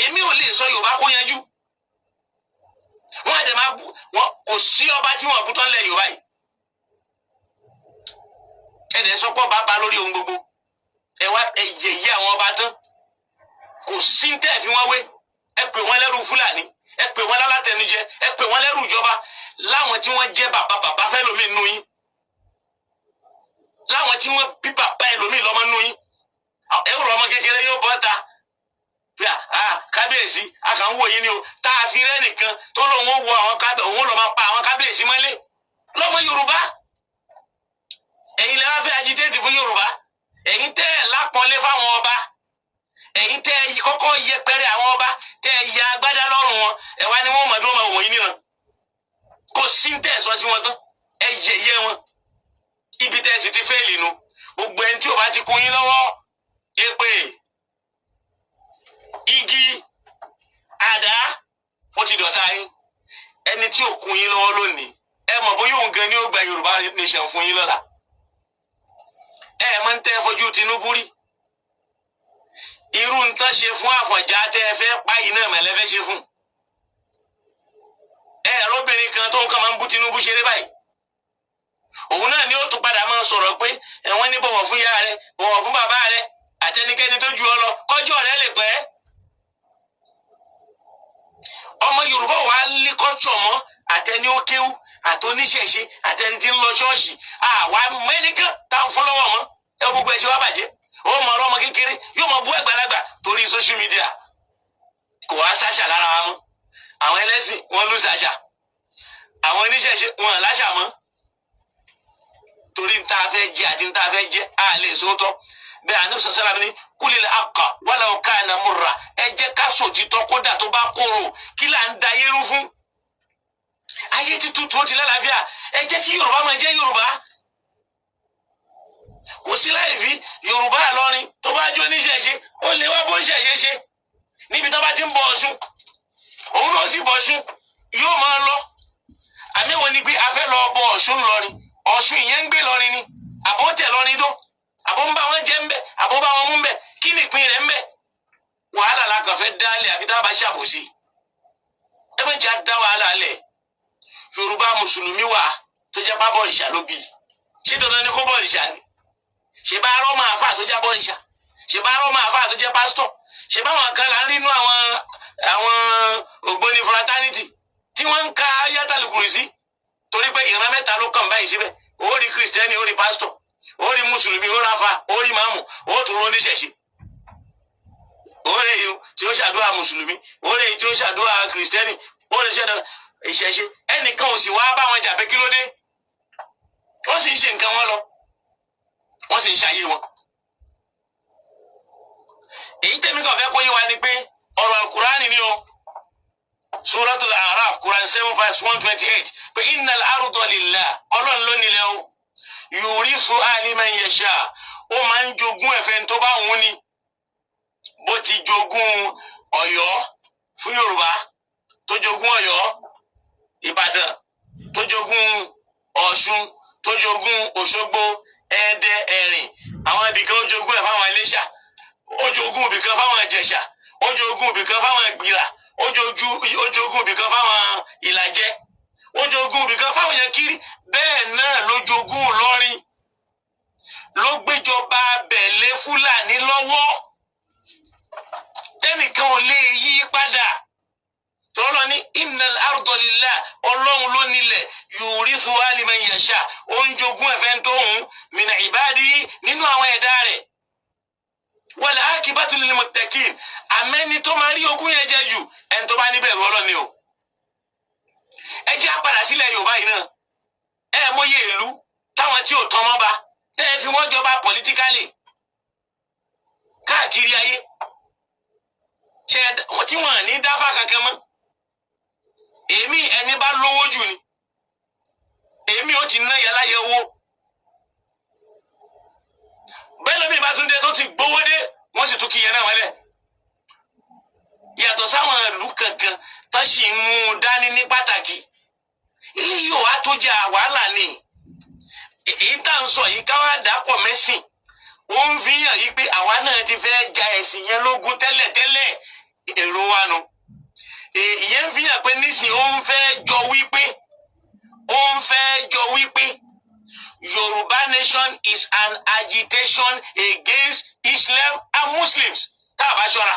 Èmi ò lè sọ Yorùbá kó yanjú. Wọn àdè máa bu wọn, kò sí ọba tí wọn bú tán lẹ Yorùbá yìí. Ẹdẹ sọ pé ọba bá lórí ohun gbogbo. Ẹ wá ẹ yẹ̀yẹ́ àwọn ọba tán, kò sí tẹ́ ẹ fi wọ́n wé. Ẹ pè wọ́n lẹ́rú Fúlàní, ẹ pè wọ́n lálátẹnujẹ, ẹ pè wọ́n lẹ́rú ìjọba, láwọn tí wọ́n jẹ́ bàbá bàbá fẹ́ lómi nù yín, láwọn tí wọ́n bí bàbá ẹlòmíì lọ́mọ nù yín. Ẹ rọ ọmọ kékeré yóò bọ́ ta pé a kábíyèsí, a kàn ń wò yín ni o. Tá a fi rẹ́ nìkan tó lóun ó wo àwọn kábíyèsí, òun lọ́ máa pa àwọn kábíyèsí mọ́lé lọ́mọ Yorùbá. Ẹ̀yin lè wá fẹ́ agitate fún Yorùbá, ẹ̀yin tẹ́ ẹ̀ lápọ́nlé fáwọn ọba, ẹ̀yin tẹ́ ẹ kọ́kọ́ yẹpẹrẹ àwọn ọba, tẹ́ ẹ ya agbádá lọ́rùn wọn, ẹ wá ní wọ́n mọ̀ dúró máa wò yín níran. Kò sí tẹ́ ẹ sọ sí wọn tán, ẹ yẹ̀yẹ́ wọn. Ibi tẹ́ ẹ sì ti fẹ́ẹ̀lì nu. Gbogbo ẹni tí ò bá ti kún yín lọ́wọ́, èpè igi. Àdá ó ti dọ̀tá yín. Ẹni tí ò kún yín lọ́wọ́ lónìí, ẹ mọ̀ bóyá òun gan ni ó gba Yorùbá nation fún yín lọ́la. Ẹ mọ̀ ń tẹ́ fojú Tinubu rí. Irú ń tán ṣe fún Àfọ̀njá tẹ́ ẹ fẹ́ pa yìí náà mẹ̀lẹ́fẹ́ ṣe fún. Ẹ ẹ̀rọbìnrin kan tó ń kàn máa ń bú Tinubu ṣeré báyìí. Òun náà ni ó tún padà máa sọ̀rọ̀ pé ẹ̀wọ̀n ní bọ̀wọ̀ fún ìyá rẹ, bọ̀wọ̀ fún bàbá rẹ, àtẹnikẹ́ni tó ju ọ lọ, kọjọ́ rẹ lè pẹ́. Ọmọ Yorùbá wa lé kọ́tsọ̀ mọ́, àtẹni ó kéwú, àtoníṣẹ̀ṣe, àtẹni tí ń lọ ṣọ́ọ̀ṣì, àwa mẹ́nìkan tá à ń fún lọ́wọ́ mọ́. Ẹ gbogbo ẹ̀ ṣe wá bàjẹ́. Ó mọ ọ̀rọ̀ ọmọ kékeré yóò mọ bú àgbàlagbà torí social media. Kò wá sáṣà lára wa mọ́. Àwọn ẹlẹ́sìn wọn lù sàṣà, àwọn oníṣẹ̀ṣe wọn láṣà mọ́, torí n ta fẹ́ jẹ àti n ta fẹ́ jẹ a lè sóòótọ́. Bẹ́ẹ̀ àní sọ̀sọ́lá mi ní kúlil haqqa walau kana murra. Ẹ jẹ́ ká sòtítọ́ kódà tó bá korò. Kí là ń da yérú fún? Ayé ti tutù, ó ti lálàáfíà. Ẹ jẹ́ kí Yorùbá máa jẹ́ Yorùbá. Kò sí láì fi Yorùbá àlọrin tó bá jó níṣẹ̀ṣe, ó lè wá bó ń ṣẹ̀ṣe ṣe níbi tó bá ti ń bọ Ọ̀ṣun, òun náà sì bọ Ọ̀ṣun, yóò máa lọ. Àmì wo ni pé a fẹ́ lọ bọ Ọ̀ṣun lọrin? Ọ̀ṣun ìyẹn ń gbé lọrin ni, àbó tẹ̀ lọrin dó, àbó ń bá wọn jẹ ń bẹ, àbó bá wọn mú ń bẹ, kí ni ìpín rẹ̀ ń bẹ? Wàhálà la kàn fẹ́ dálẹ̀, àfi tá a bá ṣàbòsí. Ẹ má jẹ́ dá wàhálà lẹ̀. Yorùbá mùsùlùmí wà tó jẹ́ pábọ̀ ìṣà ló bì í. Ṣé dandan ni kó bọ̀ ìṣà ni? Ṣe bá arọ́ máa fà tó jẹ́ bọ̀rìṣà? Ṣe bá arọ́ máa fà tó jẹ́ pásítọ̀? Ṣe báwọn kan là ń rí inú àwọn ògbóni fraternity tí wọ́n ń ka yátàlù kùrìsí, torí pé ìran mẹ́ta ló kàn báyìí síbẹ̀. Ó rí kìrìsìtẹ́nì, ó rí pásítọ̀, ó rí mùsùlùmí, ó ráfa, ó rí màmù, ó tún ró oníṣẹ̀ṣe. Ó rí èyí tí ó ṣàdúrà mùsùlùmí, ó rí èyí tí ó ṣàdúrà kìrìsìtẹ́nì, ó rí ṣàdúrà ìṣẹ̀ṣe. Ẹnìkan ò sì wá bá wọn jà pé kí ló dé. Ó sì ń ṣe nǹkan wọn lọ, wọ́n sì ń ṣayé wọn. Èyí tẹ̀mí kan fẹ́ kó yé wa ni pé ọ̀rọ̀ alukurani ni o, Suratul Araf, Quran 7 verse 128, pé innal arda lillah, Ọlọ́run ló nílẹ̀ o, yurithuha liman yasha, ó máa ń jogún ẹ̀fẹ́ tó bá wù ní. Bó ti jogún Ọ̀yọ́ fún Yorùbá, tó jogún Ọ̀yọ́, Ìbàdàn, tó jogún Ọ̀ṣun, tó jogún Òṣogbo, Ẹdẹ, Ẹ̀rìn, àwọn ibìkan, ó jogún ẹ̀ fáwọn Iléṣà, ó jogún ibìkan fáwọn Ìjẹ̀ṣà, ó jogún ibìkan fáwọn Ìgbìrà, ó jogún ibìkan fáwọn Ìlàjẹ, ó jogún ibìkan fáwọn Yankiri. Bẹ́ẹ̀ náà ló jogún Ìlọrin, ló gbéjọba abẹ̀lé Fúlàní lọ́wọ́, tẹ́nìkan ò lè yí padà. Tọ́lọ́ ní innal arda lillah, Ọlọ́run ló nílẹ̀, yurithuha liman yasha, ó ń jogún ẹ̀fẹ́ tó ń min ibadihi, nínú àwọn ẹ̀dá rẹ̀, wal akibatu lil muttaqin. Àmẹ́ni tó máa rí ogún yẹn jẹ jù, ẹni tó bá níbẹ̀rù Ọlọ́run ni o. Ẹ jẹ́ àpàdà sílẹ̀ Yorùbá yìí náà. Ẹ mọyé ìlú táwọn tí ò tán mọ́ ba tẹ́ ẹ fi wọ́n jọba politically káàkiri ayé, ṣe tí wọ́n ní dáfà kankan mọ́. Èmi ẹni bá lówó jù ni èmi ò ti ná yàrá yẹ owó bẹ́ẹ̀ lómi bá tún dé tó ti gbówó dé, wọ́n sì tún kí yẹn náà wọlé. Yàtọ̀ sáwọn ìlú kankan tó sì ń mú un dání ní pàtàkì, ilé yóò wá tó jẹ́ wàhálà ni. Èyí tá à ń sọ yìí, káwá dàpọ̀ mẹ́sìn, ó ń fi hàn yí pé àwa náà ti fẹ́ ja ẹ̀sìn yẹn lógun tẹ́lẹ̀tẹ́lẹ̀. Èrò wa nu. Ìyẹn ń fi hàn pé nísìnyí ó ń fẹ́ jọ wípé Yorùbá nation is an agitation against Islam and Muslims. Tá a bá ṣọ́ra,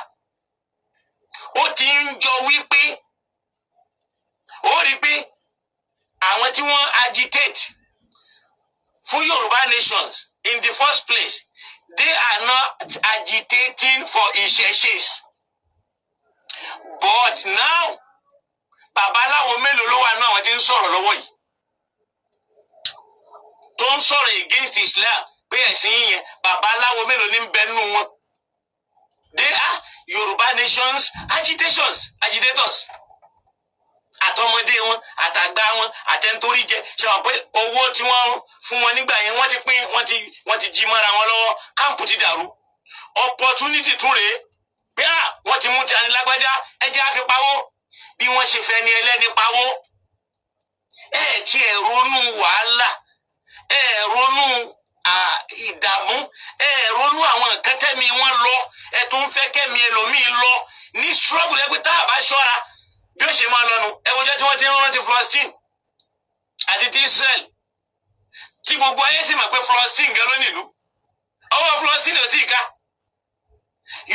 ó ti ń jọ wípé ó rí i pé àwọn tí wọ́n agitate fún Yorùbá nations in the first place, they are not agitating for ìṣẹ̀ṣes. But now, babaláwo mélòó ló wà náà àwọn tí ń sọ̀rọ̀ lọ́wọ́ yìí tó ń sọ̀rọ̀ against Islam pé ẹ̀sìn yìí yẹn? Babaláwo mélòó ní ń bẹ nínú wọn? They are Yorùbá nations agitations agitators, àtọmọdé wọn, àtàgbà wọn, àtẹnitórí jẹ. Ṣe wọn pé owó tí wọ́n fún wọn nígbà yẹn, wọ́n ti pín, wọ́n ti jí mọ́ra wọn lọ́wọ́. Camp ti dàrú. Opportunity tún rèé. Pé à wọ́n ti mú ti anilágbájá, ẹjẹ́ á fi pawó bí wọ́n ṣe fẹ́ ní ẹlẹ́ni pawó. Ẹ ti ẹ̀ ronú wàhálà, ẹ ronú ìdààmú, ẹ ronú àwọn nǹkan tẹ́mi wọn lọ, ẹ tún fẹ́ kẹ́mi ẹlòmíì lọ ní struggle. Ẹgbẹ́ tá a bá ṣọ́ra, bí ó ṣe máa lọ́nu. Ẹ wojọ́ tí wọ́n ti ń rántí Palestine àti ti Israel, tí gbogbo ayé sì mọ̀ pé Palestine gan ló nílùú. Ọwọ́ Palestine ò tí ì ká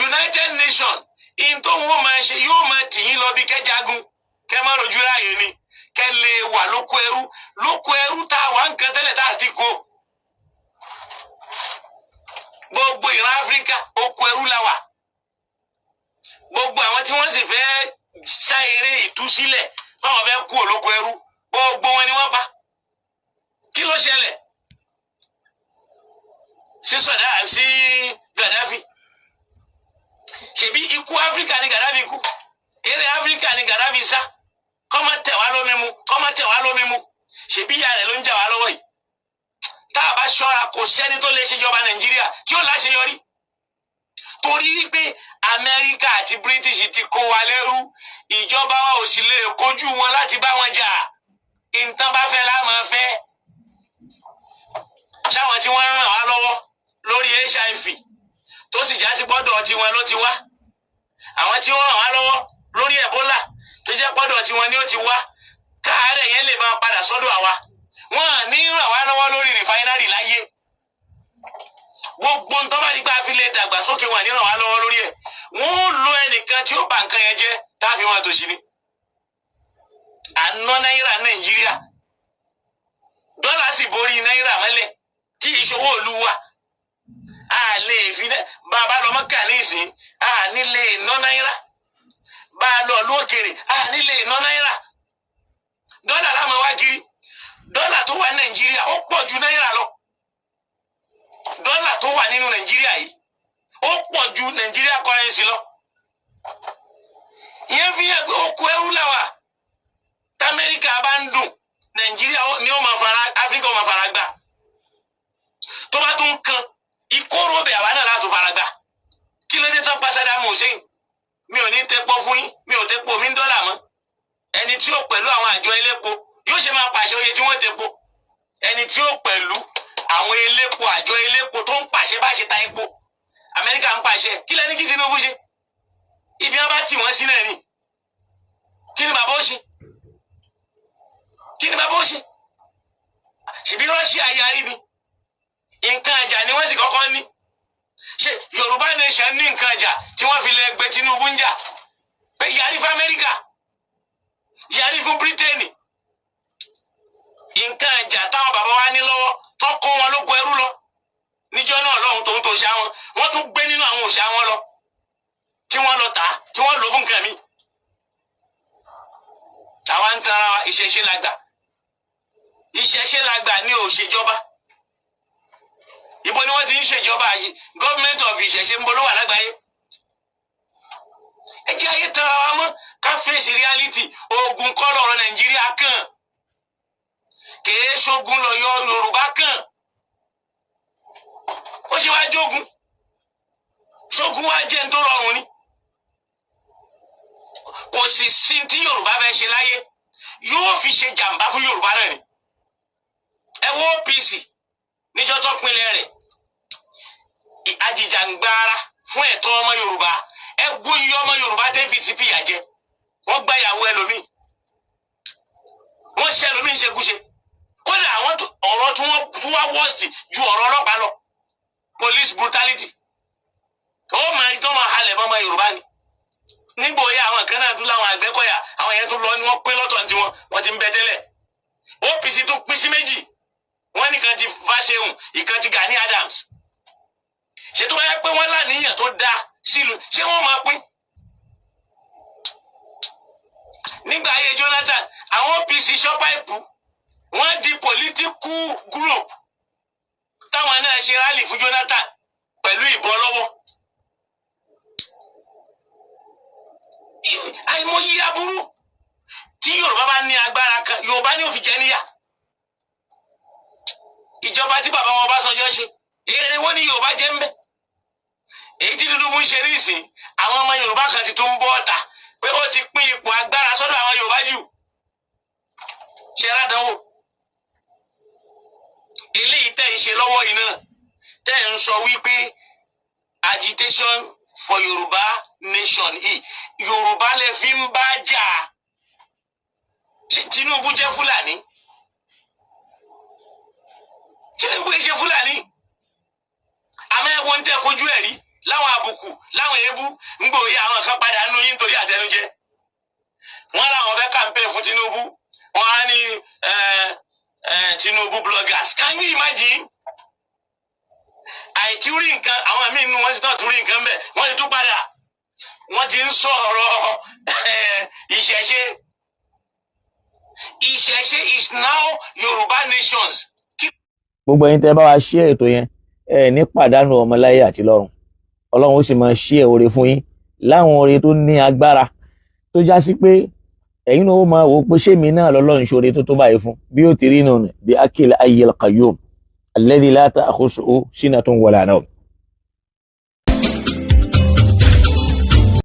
United Nations in tó wọ́n máa ṣe, yóò máa tì yín lọ bí kẹjagun, kẹ má rojú ráàyè ni, kẹ lè wà lóko ẹrú, lóko ẹrú tá a wà nǹkan tẹ́lẹ̀ tá a ti kó. Gbogbo ìran Áfíríkà, oko ẹrú la wà. Gbogbo àwọn tí wọ́n sì fẹ́ sá eré ìtúsílẹ̀, báwọn fẹ́ kú olóko ẹrú, gbogbo wọn ni wọ́n pa. Kí ló ṣẹlẹ̀ sí sọdá sí Gaddafi? Ṣebí ikú Áfíríkà ni Gaddafi kú, eré Áfíríkà ni Gaddafi sá. Kọ́mọ tẹ̀ wá lómi mu, kọ́mọ tẹ̀ wá lómi mu. Ṣebí ìyá rẹ̀ ló ń jà wá lọ́wọ́ yìí. Tá a bá ṣọ́ra, kò sẹ́ni tó lè ṣèjọba Nàìjíríà tí ó láṣeyọrí, torí wípé Amẹ́ríkà àti British ti kó wa lẹ́rú. Ìjọba wa ò sì lè kojú wọn láti bá wọn jà. Nǹkan bá fẹ́ la máa fẹ́. Ṣáwọn tí wọ́n ń ràn wá lọ́wọ́ lórí HIV, tó sì já sí gbọ́dọ̀ tiwọn ló ti wá, àwọn tí wọ́n ràn wá lọ́wọ́ lórí Ebola, tó jẹ́ gbọ́dọ̀ tiwọn ni ó ti wá, káàárẹ̀ yẹn lè máa padà sọ́dọ̀ àwa, wọ́n à ní ràn wá lọ́wọ́ lórí refinery láyé. Gbogbo nǹkan bá dígbà fi lè dàgbàsókè, wọn ní ràn wá lọ́wọ́ lórí ẹ̀. Wọ́n ó lo ẹnìkan tí ó bà nǹkan yẹn jẹ́, tá a fi wọn tòṣì ni. À ń ná náírà Nàìjíríà, dọ́là sì borí náírà mọ́lẹ̀, tí ìṣòwò ìlú wa a lè fi bá a bá lọ Mọ́kà ní ìsìn, a ní lè ná náírà. Bá a lọ lókèrè, a ní lè ná náírà. Dọ́là láwọn wá kiri. Dọ́là tó wà ní Nàìjíríà, ó pọ̀ ju náírà lọ. Dọ́là tó wà nínú Nàìjíríà yìí, ó pọ̀ ju Nàìjíríà currency lọ. Ìyẹn fi hàn pé oko ẹrú làwà. Tamẹ́ríkà bá ń dùn, Nàìjíríà ni ó máa fara, Áfíríkà ó máa fara gbà. Tó bá tún kan ìkóró bẹ̀, àwa náà láti fara gbà. Kí ló dé tán pa Saddam Hussein? Mi ò ní tẹpọ fún yín, mi ò tẹpọ mi ń dọ́là mọ́. Ẹni tí ó pẹ̀lú àwọn àjọ elépo yóò ṣe máa pàṣẹ oye tí wọ́n tẹpo? Ẹni tí ó pẹ̀lú àwọn elépo, àjọ elépo tó ń pàṣẹ bá ṣe ta epo, Amẹ́ríkà ń pàṣẹ. Kí lẹ́ni kí Tinubu ṣe? Ibi wọn bá tì wọ́n sí náà ni. Kí ni bàbá ó ṣe? Kí ni bàbá ó ṣe? Ṣèbí Russia yarí ni. Nǹkan àjà ni wọ́n sì kọ́kọ́ ní. Ṣé Yorùbá nation ní nǹkan àjà tí wọ́n fi lè gbé Tinubu ń jà pé yarí fún Amẹ́ríkà, yarí fún Bírítéènì? Nǹkan àjà táwọn bàbá wa ní lọ́wọ́ tó kó wọn lóko ẹrú lọ níjọ́ náà lọ́hùn, tó ń tó ṣá wọn, wọ́n tún gbé nínú àwọn òṣà wọn lọ, tí wọ́n lọ tà á, tí wọ́n lò fún nǹkan mi. Àwa ń tara wa. Ìṣẹ̀ṣe la gbà, ìṣẹ̀ṣe la gbà ní òṣèjọba. Ibo ni wọ́n ti ń ṣèjọba yìí? Government of ìṣẹ̀ṣe ń bọ̀ ló wà lágbàáyé. Ẹ jẹ́ ayé tara wa mọ́, ká face reality. Ogun kọ́ lọ̀rọ̀ Nàìjíríà kàn, kèé ṣogun lọ yọ Yorùbá kàn. Ó ṣe wá jógun, ṣogun wá jẹ́ ń tó rọrùn ni. Kò sì sí tí Yorùbá fẹ́ ṣe láyé, yóò fi ṣe jàǹbá fún Yorùbá náà ni. Ẹ wo OPC níjọ́ tó pinlẹ̀ rẹ̀, ajìjàngbara fún ẹ̀tọ́ ọmọ Yorùbá. Ẹ wo iye ọmọ Yorùbá tẹ́ fi ti fìyà jẹ. Wọ́n gba ìyàwó ẹlòmíì, wọ́n ṣe ẹlòmíì ṣekúṣe. Kódà àwọn ọ̀rọ̀ tí wọ́n tún wá worst ju ọ̀rọ̀ ọlọ́pàá lọ, police brutality. Ó máa rí tó máa halẹ̀ mọ́ ọmọ Yorùbá ni. Nígbà òye àwọn kan náà tún láwọn Àgbẹ̀kọ̀yà, àwọn yẹn tún lọ ní wọ́n pín lọ́tọ̀ tí wọ́n ti ń bẹ tẹ́lẹ̀. OPC tún pín sí méjì. Wọ́n nìkan ti Fáṣẹ̀hùn, ìkan ti Gani Adams. Ṣé tó bá yẹ pé wọ́n láníyàn tó dáa sílùú, ṣé wọ́n máa pín? Nígbà ayé Jonathan, àwọn OPC ṣọ́páìpù, wọ́n di political group, táwọn náà ṣe rally fún Jonathan pẹ̀lú ìbọn lọ́wọ́. Àìmọye aburú tí Yorùbá bá ní agbára kan, Yorùbá ní òfin jẹ níyà. Ìjọba tí bàbá wọn Ọbásanjọ́ ṣe, èrè wọn ní Yorùbá jẹ́ ń bẹ. Èyí tí Tinubu ń ṣe nísìn, àwọn ọmọ Yorùbá kan ti tún bọ́ ọ̀tà pé ó ti pín ipò agbára sọ́dọ̀ àwọn Yorùbá jù. Ṣe ládánwò eléyìí tẹ̀ ń ṣe lọ́wọ́ yìí náà, tẹ̀ ń sọ wípé agitation for Yorùbá nation yìí, Yorùbá lè fi ń bá jà. Ṣé Tinubu jẹ́ Fúlàní? Tinubu yìí ṣe Fúlàní, àmọ́ ẹ̀wọ̀n ń tẹ́ fojú ẹ̀ rí láwọn àbùkù, láwọn èébú ń gbòòyè. Àwọn kan padà nínú yín nítorí àtẹnujẹ wọn làwọn fẹ́ campaign fún Tinubu. Wọn á ní Tinubu bloggers. Can you imagine? Àìtí rí nǹkan, àwọn míì nínú wọn sì náà tún rí nǹkan bẹ́ẹ̀, wọ́n ti tún padà, wọ́n ti ń sọ̀rọ̀ ìṣẹ̀ṣe. Ìṣẹ̀ṣe is now Yorùbá nations. Gbogbo ẹ̀yin tẹ́ bá wa ṣí ètò yẹn, ẹ ní pàdánù ọmọ láyé àti lọ́run. Ọlọ́run ó sì máa ṣí ẹ oore fún yín, láwọn oore tó ní agbára tó já sí pé ẹ̀yin náà ó máa wò ó pé ṣé mi náà lọ́lọ́run ṣoore tó tó báyìí fún. Bí ó ti rí nù ní bí akil ayyil qayyum alladhi la ta'khusuhu sinatun wala nawm.